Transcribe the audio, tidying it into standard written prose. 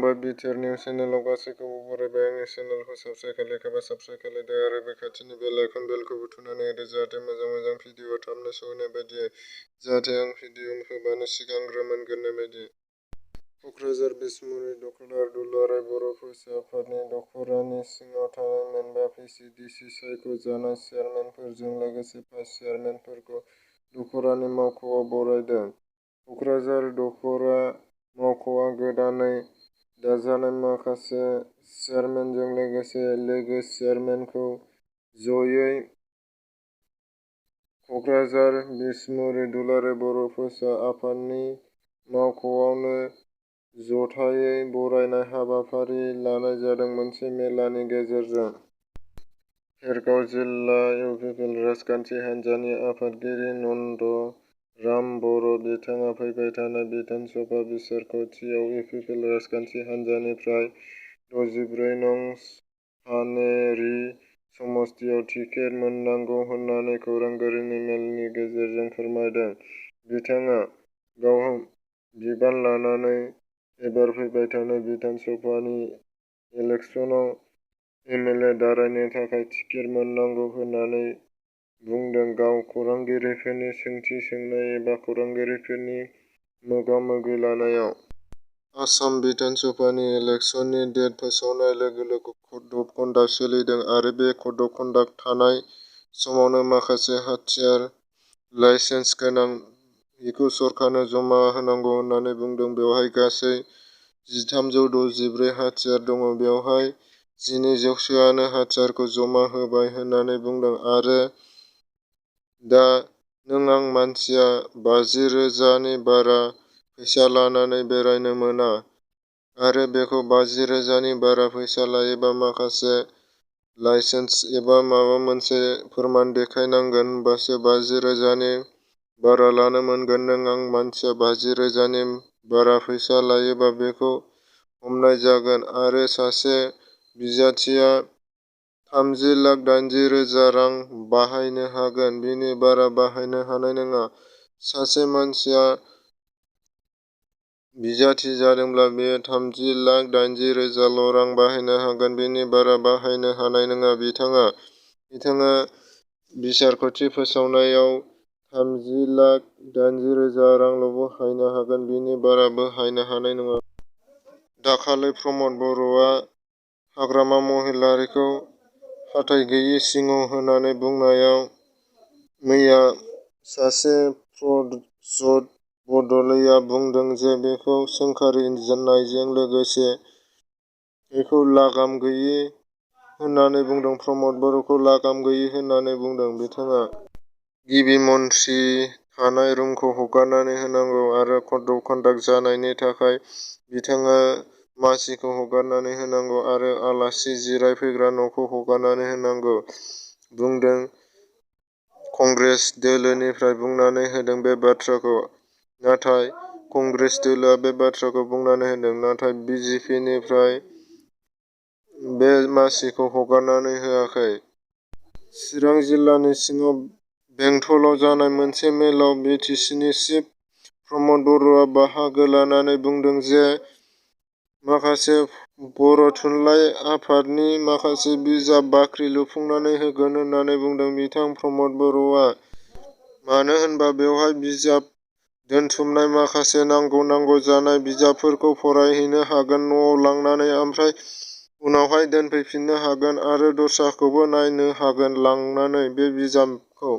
खुलुमबाय BTR news चेनेलाव गासैखौबो बरायबाय। आंनि चेनेलखौ साबस्क्राइब खालायखाबा साबस्क्राइब खालायदो आरो बे खाथिनि बेल आइकन बेलखौबो थुनानै होदो जाहाथे मोजां भिडिअ थाबनो सहैनाय बायदि जाहाथे आं भिडिअ होबानो सिगांग्रो मोनगोरनाय बायदि। क'क्राझार बिसमुरि दखलार दुलाराय बर' फरायसा आफादनि दख'रानि सिङाव थानाय मोनबा भिसिडिसि सायख'जानाय चेयारमेनफोरजों लोगोसे भाइस चेयारमेनफोरखौ दख'रानि मावख'आव बरायदों। क'क्राझार दख'रा मावख'आ गोदानै दाजानाय माखासे चेयारमेनजों लोगोसे लोगो चेयारमेनखौ ज'यै क'क्राझार बिसमुरि दुलाराय बर' फरायसा आफादनि मावख'आवनो जथायै बरायनाय हाबाफारि लानाय जादों। मोनसे मेलनि गेजेरजों भेरगाव जिल्ला इउपिपिएल राजखान्थि हान्जानि आफादगिरि नन्दराम बर' बिथाङा फैबाय थानाय बिधान सभा बिसायख'थियाव इउपिपिएल राजखान्थि हान्जानिफ्राय 64 नं पानेरि समस्तियाव टिकेट मोननांगौ होननानै खौरांगिरिनि मेलनि गेजेरजों फोरमायदों। बिथाङा गाव बिबान लानानै एबार फैबाय थानाय बिधान सभानि इलेक्सनाव एमएलए दारायनो थाखाय टिकेट मोननांगौ होननानै बुंदों। गाव खौरांगिरिफोरनि सोंथि सोंनाय एबा खौरांगिरिफोरनि मोगा-मोगि लानायाव आसाम बिधान सभानि इलेक्सननि डेट फोसावनाय लोगो लोगो कड अफ कन्डाक्ट सोलिदों आरो बे कड अफ कन्डाक्ट थानाय समावनो माखासे हाथियार लाइसेन्स गोनां बेखौ सरकारनो जमा होनांगौ होननानै बुंदों। बेवहाय गासै 1364 हाथियार दङ। बेवहाय 12% हाथियारखौ जमा होबाय होननानै बुंदों आरो दा नों आं मानसिया 50,000 नि बारा फैसा लानानै बेरायनो मोना आरो बेखौ 50,000 नि बारा फैसा लायोबा माखासे लाइसेन्स एबा माबा मोनसे फोरमान देखायनांगोन होनबासो 50,000 नि बारा लानो मोनगोन। नों आं मानसिया 50,000 नि बारा फैसा लायोबा बेखौ हमनाय जागोन आरो सासे बिजाथिया 30,80,000 रां बाहायनो हागोन, बिनि बारा बाहायनो हानाय नङा। सासे मानसिया बिजाथि जादोंब्ला बेयो 30,80,000 ल' रां बाहायनो हागोन, बिनि बारा बाहायनो हानाय नङा। बिथाङा बिसायख'थि फोसावनायाव 30,80,000 रांल' बाहायनो हागोन, बिनि बारा बाहायनो हानाय नङा। दाखालै प्रमद बर'आ हाग्रामा महिलारिखौ हाथाइ गैयि सिङाव होननानै बुंनायाव मैया सासे प्रजद बरदलैया बुंदों जे बेखौ सोंखारिनायजों लोगोसे बेखौ लागाम गैयि होननानै बुंदों। प्रमद बर'खौ लागाम गैयि होननानै बुंदों। बिथाङा गिबि मन्थ्रि थानाय रुमखौ हगारनानै होनांगौ आरो कड अफ कन्डाक्ट जानायनि थाखाय बिथाङा मासिखौ हगारनानै होनांगौ आरो आलासि जिरायफैग्रा न'खौ हगारनानै होनांगौ बुंदों। कंग्रेस दोलोनिफ्राय बुंनानै होदों बे बाथ्राखौ, नाथाय कंग्रेस दोलोआ बे बाथ्राखौ बुंनानै होदों, नाथाय बिजेपिनिफ्राय बे मासिखौ हगारनानै होआखै। चिरां जिल्लानि सिङाव बेंटलाव जानाय मोनसे मेलाव बिटिसिनि चिफ प्रमद बर'आ बाहागो लानानै बुंदों जे माखासे बर' थुनलाइ आफादनि माखासे बिजाब बाख्रि लुफुंनानै होगोन होननानै बुंदों बिथां प्रमद बर'आ। मानो होनबा बेवहाय बिजाब दोनथुमनाय माखासे नांगौ जानाय बिजाबफोरखौ फरायहैनो हागोन न'आव लांनानै, ओमफ्राय उनावहाय दोनफैफिननो हागोन आरो दस्राखौबो नायनो हागोन लांनानै बे बिजाबखौ।